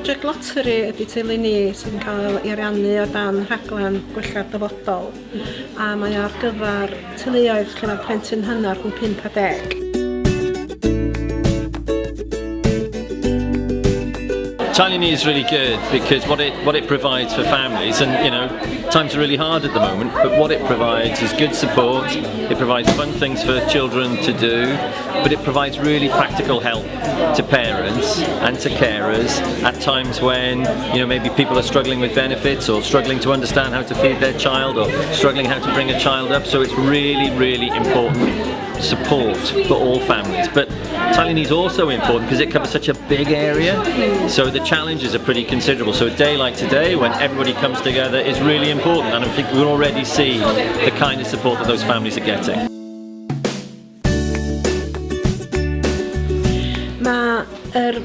Project Lottery ydy Teulu Ni sydd yn cael ei ariannu o dan rhaglen Gwella'r Dyfodol a mae ar gyfer teuluoedd lle mae'r plentyn hynaf rhwng 5 a 10. Teulu Ni is really good because what it what it provides for families, and you know, times are really hard at the moment, but what it provides is good support. It provides fun things for children to do, but it provides really practical help to parents and to carers at times when you know maybe people are struggling with benefits or struggling to understand how to feed their child or struggling how to bring a child up. So it's really, really important support for all families. But Teulu Ni is also important because it covers such a big area. So the challenges are pretty considerable. So a day like today, when everybody comes together, is really important. And I think we already see the kind of support that those families are getting. Mae'r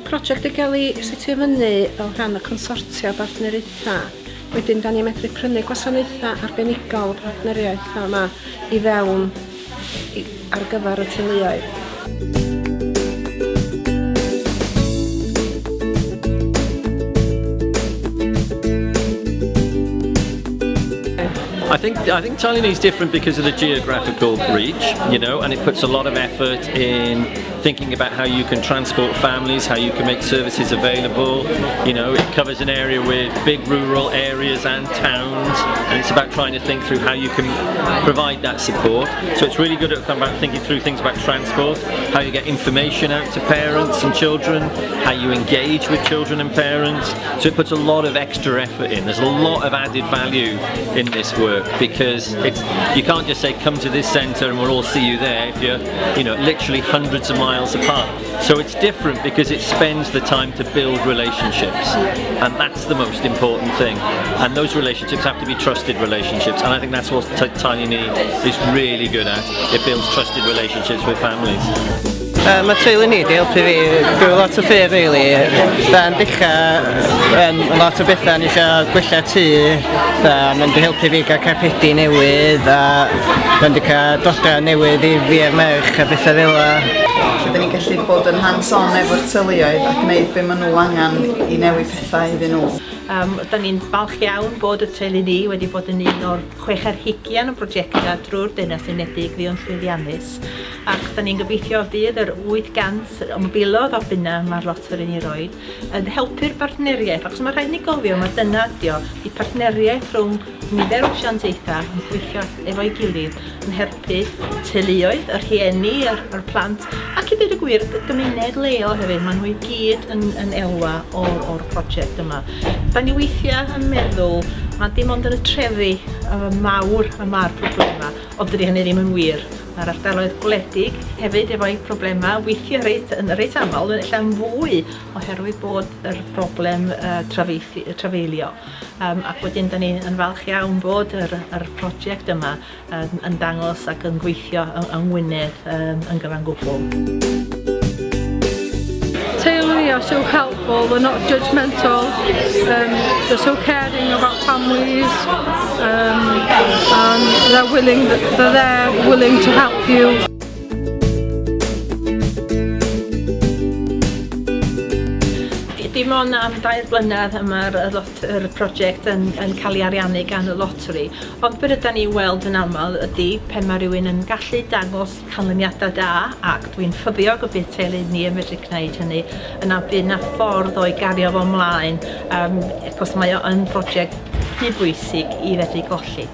prosiect wedi cael ei setio fyny fel rhan o consortia bartneriaethau. Wedyn, da ni'n medru prynu gwasanaethau arbenigol y partneriaethau yma i fewn i, ar gyfer y teuluoedd. I think Teulu Ni is different because of the geographical reach, and it puts a lot of effort in thinking about how you can transport families, how you can make services available. It covers an area with big rural areas and towns, and it's about trying to think through how you can provide that support. So it's really good at about thinking through things about transport, how you get information out to parents and children, how you engage with children and parents. So it puts a lot of extra effort in. There's a lot of added value in this work because it's you can't just say, "Come to this centre and we'll all see you there," if you're literally hundreds of miles apart. So it's different because it spends the time to build relationships, and that's the most important thing. And those relationships have to be trusted relationships, and I think that's what Teulu Ni is really good at. It builds trusted relationships with families. Mae Teulu Ni di helpu fi drwy lot o ffyrdd really. Da'n dechrau lot o bethau ni eisiau gwella tŷ. Da, mae'n di helpu fi gael carpedi newydd a mae'n di cael dodrefn newydd i fi a'r merch a bethau fel 'na. Lle dyn ni'n gallu bod yn hands-on efo'r teuluoedd a gwneud be maen nhw angen i newid pethau iddyn nhw. Da ni'n falch iawn bod y Teulu Ni wedi bod yn un o'r 26 o brosiectau drwy'r Deyrnas Unedig fu'n llwyddiannus. Ac da ni'n gobeithio bydd yr 800 o miloedd o bunna mae'r loteri ni roed yn helpu'r bartneriaeth. Achos mae rhaid ni gofio, mae dyna ydi o, di partneriaeth rhwng nifer o asiantaethau yn gweithio efo'i gilydd yn helpu teuluoedd, y rhieni, yr plant, ac i ddweud y gwir, y gymuned leol hefyd. Maen nhw i gyd yn elwa o'r prosiect yma. Da ni weithiau yn meddwl mae dim ond yn y trefi mawr y mae'r problemau, ond dydy hynny ddim yn wir. Mae'r ardaloedd gwledig hefyd efo'u problemau, weithiau reit aml yn ella yn fwy oherwydd bod yr broblem trafeilio. Ac wedyn da ni yn falch iawn bod yr prosiect yma yn dangos ac yn gweithio yng Ngwynedd yn gyfan gwbl. Teulu Ni are so helpful, they're not judgmental, they're so caring about families, and they're there willing to help you. Dim ond am 2 blynedd y mae'r yr prosiect yn cael ei ariannu gan y loteri. Ond be rydan ni weld yn aml ydy pen mae rhywun yn gallu dangos canlyniadau da, ac dwi'n ffyddiog y bydd Teulu Ni yn medru gwneud hynny, yna bydd na ffordd o'i gario fo ymlaen, achos mae o yn brosiect rhy bwysig i fedru golli.